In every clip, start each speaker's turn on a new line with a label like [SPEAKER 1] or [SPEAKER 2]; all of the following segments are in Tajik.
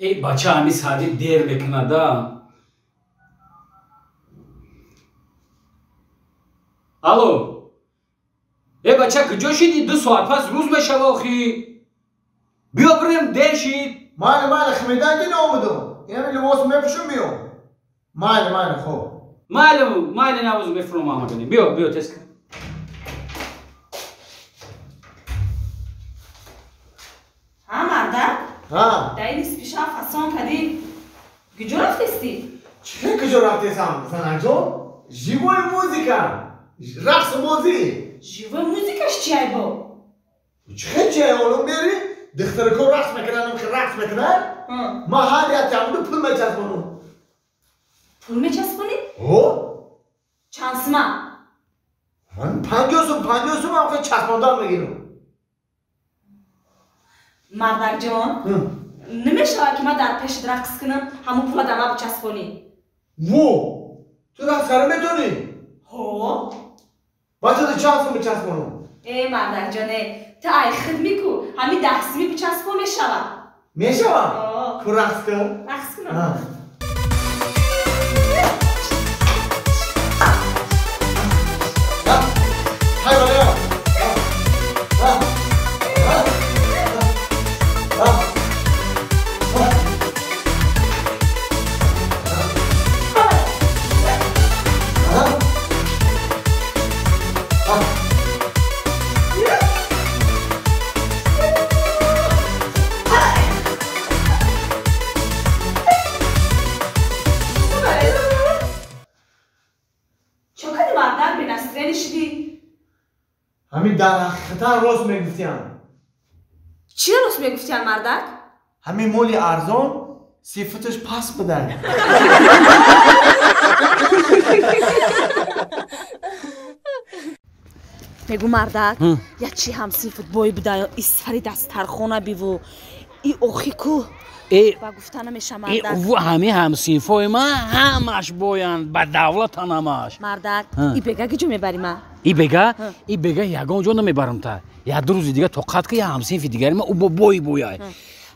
[SPEAKER 1] Э бача ҳами Саъдӣ дер мекунада. Алло. Э бача куҷо шидӣ? 2 соат пас рӯз мешава охи. Биё бирем дер шид.
[SPEAKER 2] Майли, майли, химидан ки наомадум. Инами либос мепӯшум биём. Майли, майли, хоб.
[SPEAKER 1] Майли, майли навоз мефуром омадани. Биё, биё тез кун.
[SPEAKER 3] Ҳа мардак?
[SPEAKER 2] Ҳа.
[SPEAKER 3] Дар ин нисфи шаб фасон кардӣ. Куҷо рафтестӣ?
[SPEAKER 2] Чӣ куҷо рафтесам, занаҷон? Живой музыка. Рақсу бозӣ.
[SPEAKER 3] Живой музыкаш чиай бо?
[SPEAKER 2] Чӣ чиай олум бери? Духтарако рақс мекунанд, ки рақс мекунанд. Ман ҳар як тамду пул мечаспонам.
[SPEAKER 3] Пул мечаспонӣ?
[SPEAKER 2] Ҳо.
[SPEAKER 3] Чанд сима?
[SPEAKER 2] Ман 50 сум, 50 сум ҳам часпондан мегирам.
[SPEAKER 3] Мардакҷон, намешавад ки ман дар пешат рақс кунам, ҳамон пула дар ман бичаспонӣ?
[SPEAKER 2] Во! Ту рақс кара метавонӣ?
[SPEAKER 3] Ҳо.
[SPEAKER 2] Бача ту чанд сум бичаспонам?
[SPEAKER 3] Э мардакҷон, э ту ай худ мекӯ, ҳамин 10 сумӣ бичаспон мешавад.
[SPEAKER 2] Мешавад? Ку рақс кун.
[SPEAKER 3] Рақс кунам.
[SPEAKER 2] Ҳамин дар ҳақиқатан рост мегуфтиям.
[SPEAKER 3] Чӣ рост мегуфтиям, мардак?
[SPEAKER 2] Ҳамин моли арзон сифаташ паст будай.
[SPEAKER 3] Мегӯ мардак, я чӣ ҳамсифат бой будай, исфари дастархона биву и охи ку ба гуфта намеша мардак.
[SPEAKER 1] Ҳами ҳамсинфои ман ҳамаш боянд, ба давлатан ҳамаш.
[SPEAKER 3] Мардак, и бега киҷо мебарӣ ма?
[SPEAKER 1] И бега? И бега ягон ҷо намебарам та. Як ду рӯзи дига тоқат ки я ҳамсинфи дигари ман ӯ бо бои бояй.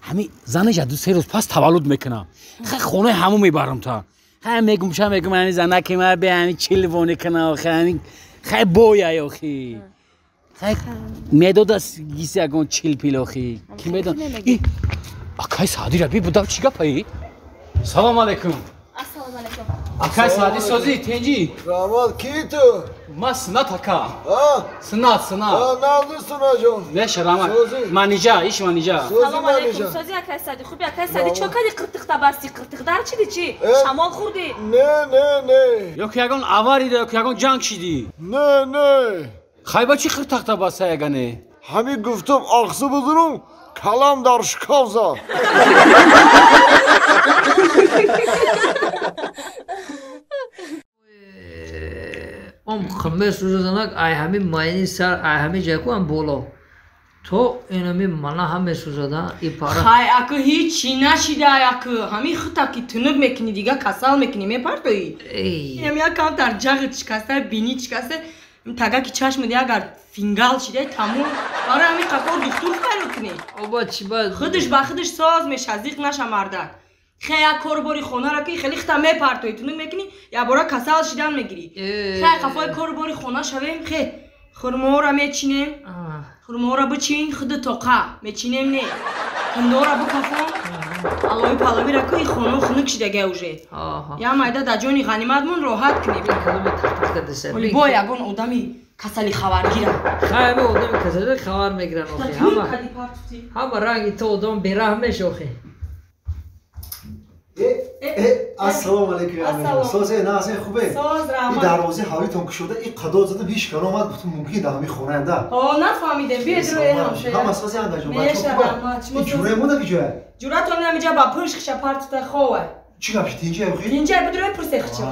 [SPEAKER 1] Ҳами занаш як ду се рӯз пас таваллуд мекунам. Хай хонаи ҳаму мебарам та. Хай мегум ша мегум ҳами занаки ма бе ҳами чилвони кунам охи ҳами хай бояй охи. Хай медодас гиси ягон чил пил охи. Ки медон? Акай Саъдӣ раби будав чӣ гапаи? Салом алейкум.
[SPEAKER 3] Ассалому алейкум.
[SPEAKER 1] Акай Саъдӣ созӣ тенҷӣ?
[SPEAKER 4] Раҳмат, ки ту?
[SPEAKER 1] Ман Сунат ака. Сунат, Сунат.
[SPEAKER 4] Назди Сунаҷон.
[SPEAKER 1] Неша раҳмат. Манижа, иш Манижа.
[SPEAKER 3] Салом алейкум. Созӣ акай Саъдӣ, хуби акай Саъдӣ чо кардӣ қиртиқта басти? Қиртиқ дар чиди чӣ? Шамол хӯрдӣ?
[SPEAKER 4] Не, не, не.
[SPEAKER 1] Ё ки ягон авария ё ки ягон ҷанг шидӣ?
[SPEAKER 4] Не, не.
[SPEAKER 1] Хай ба чӣ қиртиқта баста ягане?
[SPEAKER 4] Ҳамин гуфтам ақсу бизурум, калам дар шкаф зад.
[SPEAKER 5] Ом месӯзанак ай ҳами майни сар ай ҳами ҷайку ам боло то инами мана ҳам месӯзада и пара.
[SPEAKER 6] Хай аку ҳичи нашида аку ҳами хута ки тунук мекунӣ дига касал мекунӣ мепартоӣ. Инами як камтар ҷағит шикаста бинӣ шикаста тага ки чашм дига агар фингал шида тамом барои ҳами қафор духтур файр мекунӣ.
[SPEAKER 5] Оба чӣ ба
[SPEAKER 6] худаш ба худаш соз меша зиқ наша мардак. Хе як кору бори хонаро ки хеле хита мепартоӣ тунук мекунӣ якбора касал шидан мегирӣ. Хе қафои кору бори хона шавем хе хурмоҳоро мечинем хурмоҳоро бичин худи тоқа мечинем не кундоро бикафон алои палавиро ку и хонао хунук шидага уже я майда дар ҷони ғаниматмон роҳат кунем. Оли бо ягон одами касали хабаргира.
[SPEAKER 5] Хай бо одами касали хабар мегиран охи ҳама ҳама ранги ту одам бераҳм меша охи.
[SPEAKER 7] Ассалому алейкум. Созе назе хубе.
[SPEAKER 6] Соз раҳмат.
[SPEAKER 7] И дарвозаи ҳавлитон кушода и қадо задам ҳеч кар омад гуфтам мумкин дар ҳамин хонаянда.
[SPEAKER 6] Ҳо нафаҳмидем биед рӯи ҳамшоя.
[SPEAKER 7] Ҳама созе андаҷон бача хубе. Ҷураи монда ки ҷоя?
[SPEAKER 6] Ҷуратон ҳамиҷа ба пӯш хиша партута хова.
[SPEAKER 7] Чӣ гап ши тинҷа охи?
[SPEAKER 6] Тинҷа бидрои пурсе хича.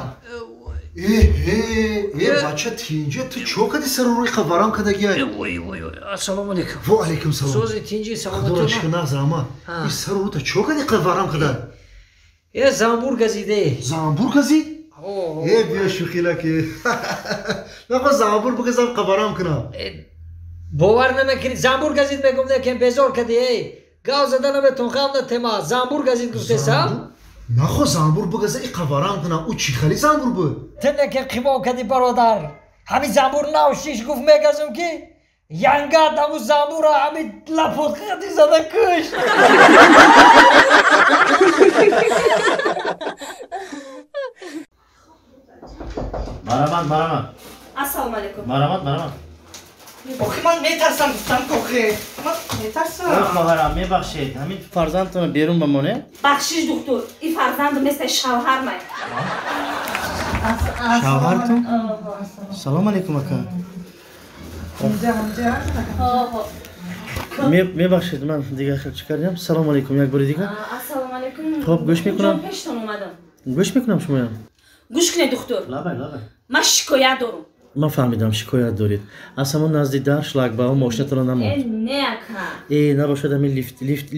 [SPEAKER 7] Э бача тинҷа ту чо кади сару рӯи варам кадагиай?
[SPEAKER 5] Вой вой вой. Ассалому алейкум.
[SPEAKER 7] Ва алейкум салом.
[SPEAKER 5] Сози тинҷи саломатон.
[SPEAKER 7] Худоро шукр нағз раҳмат. И сару рӯта чо кади варам када?
[SPEAKER 5] Э замбур газиде.
[SPEAKER 7] Замбур газид? Э биё шӯхилаки. Нахо замбур бигазам қабарам кунам.
[SPEAKER 5] Бовар намекунӣ замбур газид мегум лекин безор кади эй. Гав зада наметон хам на тема. Замбур газид гуфтесам?
[SPEAKER 7] Нахо замбур бигаза и қаварам кунам. Ӯ чӣ хели замбур буд?
[SPEAKER 5] Ту не ки қимон кади бародар. Ҳами замбур навшиш гуфт мегазум ки янгат ҳаму замбура ҳами лапот қади зада кушт.
[SPEAKER 8] Марамат, марамат.
[SPEAKER 3] Ассалому алайкум.
[SPEAKER 8] Марамат, марамат.
[SPEAKER 6] Охи ман метарсам гуфтам кохе. Ман метарсам.
[SPEAKER 8] Хоҳарам, мебахшед. Ҳамин фарзандтонро берун бамонед?
[SPEAKER 3] Бахшиш духтур. Ин фарзанд мисли шавҳар май.
[SPEAKER 8] Шавҳартон? Салом алейкум ака. Мебахшед, ман дигар чӣ кардам? Салом алейкум як бори дигар.
[SPEAKER 3] Ассалому алейкум.
[SPEAKER 8] Хоб, гӯш мекунам.
[SPEAKER 3] Пештон омадам.
[SPEAKER 8] Гӯш мекунам шумоям.
[SPEAKER 3] Гӯш кунед духтур.
[SPEAKER 8] Лабай, лабай.
[SPEAKER 3] Ман шикоят дорам.
[SPEAKER 8] Ман фаҳмидам, шикоят доред. Аз ҳамон назди дар шлагбаум мошинатонро намонд.
[SPEAKER 3] Не ака.
[SPEAKER 8] Э, набошад ҳамин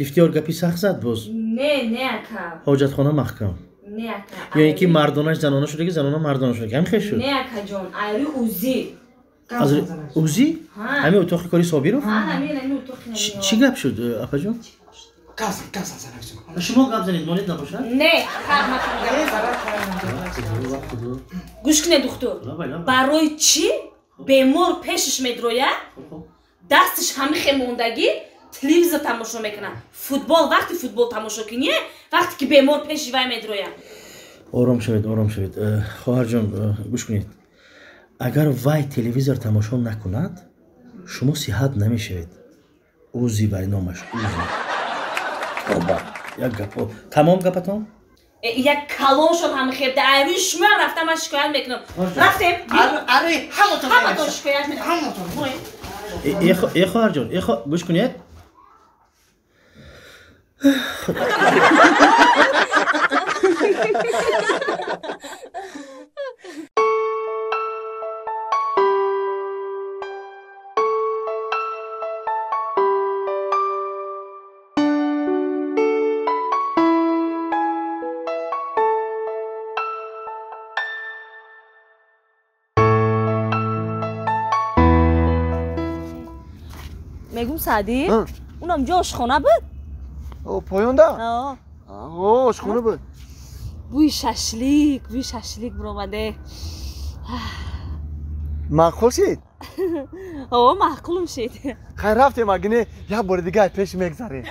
[SPEAKER 8] лифтёр гапи сахт зад боз.
[SPEAKER 3] Не, не ака.
[SPEAKER 8] Ҳоҷатхона маҳкам.
[SPEAKER 3] Не ака.
[SPEAKER 8] Ё ин ки мардонаш занона шудаги, занона мардона шудаги. Ҳамин хел шуд?
[SPEAKER 3] Не ака ҷон, айри узи.
[SPEAKER 8] Аз узи? Ҳамин утоқи кори Собиров?
[SPEAKER 3] Ҳамин утоқи.
[SPEAKER 8] Чӣ гап шуд, апаҷон?
[SPEAKER 9] Гап зан.
[SPEAKER 8] Шумо гап занед, монед набошад?
[SPEAKER 3] Не, гӯш кунед духтур. Барои чӣ бемор пешаш медрояд, дасташ ҳамихе мондагӣ телевизор тамошо мекунад. Футбол, вақти футбол тамошо кунӣ, вақте ки бемор пеши вай медрояд.
[SPEAKER 8] Ором шавед, ором шавед. Хоҳарҷон, гӯш кунед. Агар вай телевизор тамошо накунад, шумо сиҳат намешавед. Узи вай номаш, узи. Оба, як гапо. Тамом гапатон?
[SPEAKER 3] Як калоншон ҳам хебда. Айрӯи шумоам рафтам, ман шикоят мекунам. Рафтем.
[SPEAKER 9] Ари, ҳаматон.
[SPEAKER 3] Ҳаматон шикоят мекунам.
[SPEAKER 9] Ҳаматон.
[SPEAKER 8] Э, хоҳарҷон, э, гӯш кунед.
[SPEAKER 3] Мегум Саъдӣ, унам ҷо ошхона буд?
[SPEAKER 2] Поёнда? Ошхона буд.
[SPEAKER 3] Бӯи шашлик, бӯи шашлик биромаде.
[SPEAKER 2] Маъқул шид?
[SPEAKER 3] О, маъқулум шид.
[SPEAKER 2] Хайр, рафтем, агине як бори дига пеш мегзарем.